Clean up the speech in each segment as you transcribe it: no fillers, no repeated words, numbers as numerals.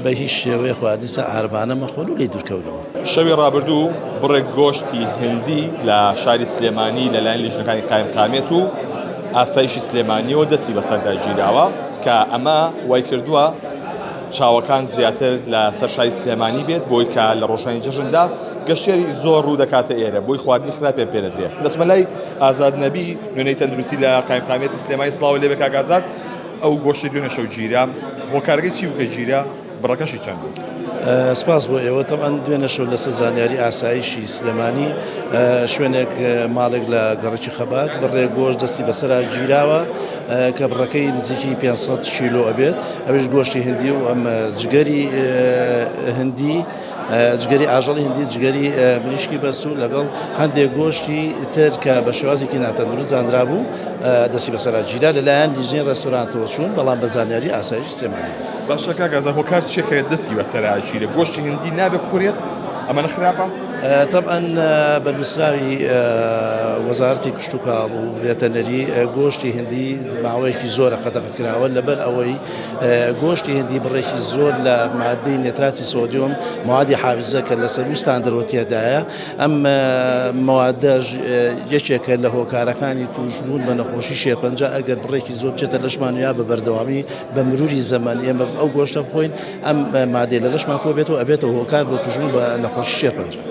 بە هیچ شێوەیە خواردنی سەر عارەبانە مەخۆن و لێی دوورکەونەوە. شەوی ڕابردوو بڕێک گۆشتی هندی لە شاری سلێمانی لەلایەن لیژنەکانی قایمقامیەت و ئاسایشی سلێمانیەوە دەستی بەسەردا گیراوە کە ئەمە وایکردووە چاوەکان زیاتر لە سەر شاری سلێمانی بێت بۆی کە لە ڕۆژانی جەژندا گەشتیاری زۆر ڕوو دەکاتە ئێرە بۆی خواردنی خراپیان پێ نەدرێت. دەچمە لای ئازاد نەبی نوێنەری تەندروستی لە قایمقامیەتی سلێمانی سڵاو لێبێ کاک ئازاد ئەو گۆشتەی دوێنێ شەو گیرا هۆکارەکەی چی بوو کە گیرا بڕەکەشی چەند بوو؟ سپاس بۆ ئێوە تەبعەن دوێنێ شەو لەسەر زانیاری ئاسایشی سلێمانی شوێنێک ماڵێک لە گەڕەکی خەبات بڕێک گۆشت دەستی بەسەرا گیراوە کە بڕەکەی نزیکی 500 کیلۆ ئەبێت ئەویش گۆشتی هندی و ئەم جگەری هندی جگەری ئاژەڵی هندی جگەری مریشکی بەستوو لەگەڵ هەندێک گۆشتی تر کە بە شێوازێکی ناتەندروست دانرابوو دەستی بەسەرا گیرا لەلایەن لیژنەی ڕێستۆرانتەوە چوون بەڵام بە زانیاری ئاسایشی سلێمانی بوو. باشە کاک ئازاد هۆکار چیە کە دەستی بەسەرا گیرێ گۆشتی هندی نابێ بخورێت ئەمەنە خراپە؟ تەبعەن بە نووسراوی وەزارەتی کشتوکاڵ و ڤێتەنەری گۆشتی هندی ماوەیەکی زۆرە قەدەغە کراوە لەبەر ئەوەی گۆشتی هندی بڕێکی زۆر لە مادەی نێتراتی سۆدیۆم موادی حافزە کە لە سەروو ستاندەرەوە تێدایە ئەم مەوادەش یەکێکە لە هۆکارەکانی تووشبوون بە نەخۆشی شێرپەنجە ئەگەر بڕێکی زۆر بچێتە لەشمان یا بە بەردەوامی بە مروری زەمەن ئێمە ئەو گۆشتە بخۆین ئەم مادەی لە لەشمان کۆ بێتەوە ئەبێتە هۆکار بۆ تووشبوون بە نەخۆشی شێرپەنجە.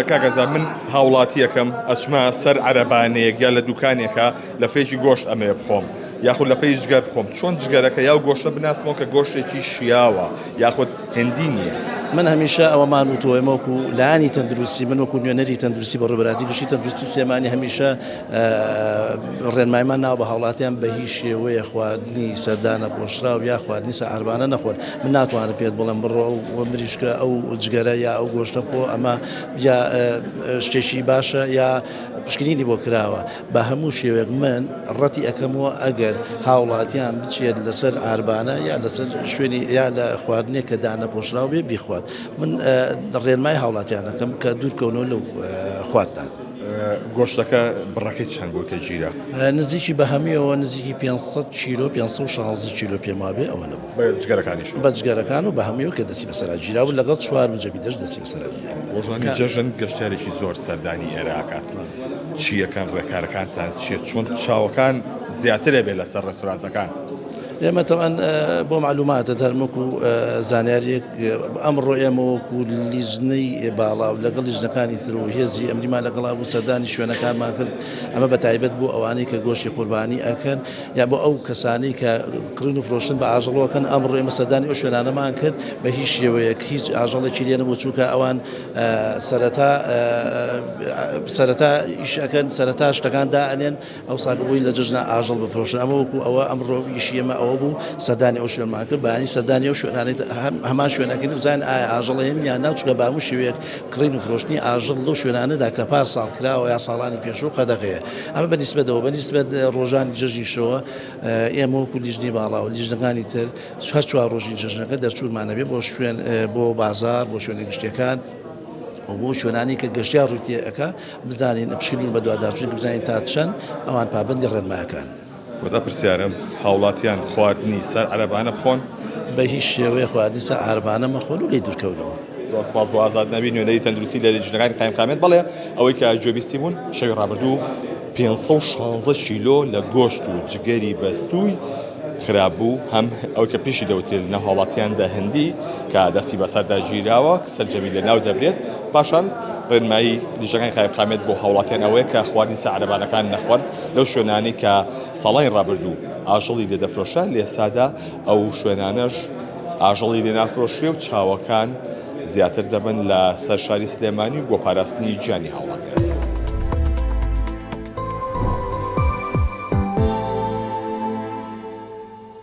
کاک ئازاد من هاوڵاتیەکەم ئەچمە سەر عەرەبانەیەک یا لە دوکانێکە لەفەیەکی گۆشت ئەمەوێ بخۆم یاخود لەفەی جگەر بخۆم چۆن جگەرەکە یاو گۆشتە بناسمەوە کە گۆشتێکی شیاوە یاخود هندی نییە؟ من هەمیشە ئەوەمان وتووە ئێمە وەکو لایەنی تەندروستی من وەکو نوێنەری تەندروستی بەڕێوەبەرایەتی گشتی تەندروستی سلێمانی هەمیشە ڕێنمایمان ناوە بە هاوڵاتیان بە هیچ شێوەیە خواردنی سەردانە پۆشراو یا خواردنی سەعربانە نەخۆن من ناتوانم پێت بڵێم بڕۆ ئەو مریشکە ئەو جگەرە یا ئەو گۆشتە بخۆ ئەمە یا شتێکی باشە یا پشکنینی بۆ کراوە بە هەموو شێوەیەک من ڕەتی ئەکەمەوە ئەگەر هاوڵاتیان بچێت لەسەر عاربانە یا لەسەر شوێنی یا لە خواردنێک کە دانەپۆشراو بێ بیخوات من ڕێنمای هاوڵاتیان ئەکەم کە دوورکەونەوە لەو خواردنان. گۆشتەکە بڕەکەی چەند بوو کە گیرا؟ نزیکی بە هەموویەوە نزیکی 500 کیلۆ 516 کیلۆ پێم وابێ ئەوە نەبوو. بە جگەرەکانیشەوە؟ بە جگەرەکان و بە هەموویەوە کە دەستی بەسەرا گیرا و لەگەڵ چوار مجەمیدەش دەستی بەسەرا گیرا. ڕۆژانی جەژن گەشتیارێکی زۆر سەردانی ئێرە ئەکات، چی ئەکەن، ڕێکارەکانتان چییە، چۆن چاوەکان زیاتر ئەبێ لەسەر ڕێستۆرانتەکان؟ ئێمە تەبعەن بۆ مەعلوماتت هەر وەکو زانیارییەک ئەمڕۆ ئێمە وەکو لیژنەی باڵا و لەگەڵ لیژنەکانی تر و هێزی ئەمنیمان لەگەڵا بوو سەردانی شوێنەکانمان کرد، ئەمە بە تایبەت بۆ ئەوانەی کە گۆشتی قوربانی ئەکەن، یا بۆ ئەو کەسانەی کە کڕین و فرۆشتن بە ئاژەڵەوە کەن، ئەمڕۆ ئێمە سەردانی ئەو شوێنانەمان کرد، بە هیچ شێوەیەک هیچ ئاژەڵێکی لێ نەبوو، چونکە ئەوان سەرەتا سەرەتا ئیش ئەکەن، سەرەتا شتەکان دائەنێن، ئەوسا کە بۆی لە جەژنا ئاژەڵ بفرۆشن، ئەمە وەکو ئەوە ئەمڕۆ ئیشی ئێمە ئەوە بوو، سەردانی ئەو شوێنمان کرد، بەیانی سەردانی ئەو شوێنانەی هەمان شوێن ئەکەین بزانین ئایا ئاژەڵ هەیە یان نا، چونکە بە هەموو شێوەیەک کڕین و فرۆشتنی ئاژەڵ لەو شوێنانەدا کە پار ساڵ کراوە یا ساڵانی پێشوو قەدەغەیە. ئەمە بە نیسبەتەوە، بە نیسبەت ڕۆژانی جەژنیشەوە ئێمە وەکو لیژنەی باڵا و لیژنەکانی تر هەر چوار ڕۆژی جەژنەکە دەرچوونمان ئەبێ بۆ شوێن بۆ بازاڕ بۆ شوێنە گشتیەکان و بۆ شوێنانی کە گەشتیار ڕووی تێ ئەکا بزانین پشکنین و بەدواداچوون بزانین تا چەند ئەوان پابەندی ڕێنمایەکانن. کۆتا پرسیارم، هاوڵاتیان خواردنی سەر عەرەبانە بخۆن؟ بە هیچ شێوەیەک خواردنی سەر عەرەبانە مەخۆن و لێی دوورکەونەوە. زۆر سپاس بۆ ئازاد نەبی نوێنەری تەندروستی لە لیژنەکانی قایمقامیەت بەڵێ ئەوەی کە گوێبیستی بوون شەوی ڕابردوو 516 کیلۆ لە گۆشت و جگەری بەستووی خراپ بوو هەم ئەوەی کە پێشی دەوترێت لەناو هاوڵاتیاندا هندی کە دەستی بەسەردا گیراوە سەرجەمی لەناو دەبرێت پاشان ڕێنمایی لیژنەکانی قایمقامیەت بۆ هاوڵاتیان ئەوەیە کە خواردنی سەر عەرەبانەکان نەخۆن لەو شوێنانەی کە ساڵانی ڕابردوو ئاژەڵی لێ دەفرۆشرا، لە ئێستادا ئەو شوێنانەش ئاژەڵی لێ نافرۆشرێ و چاوەکان زیاتر دەبن لە سەر شاری سلێمانی و بۆ پاراستنی گیانی هاوڵاتیان.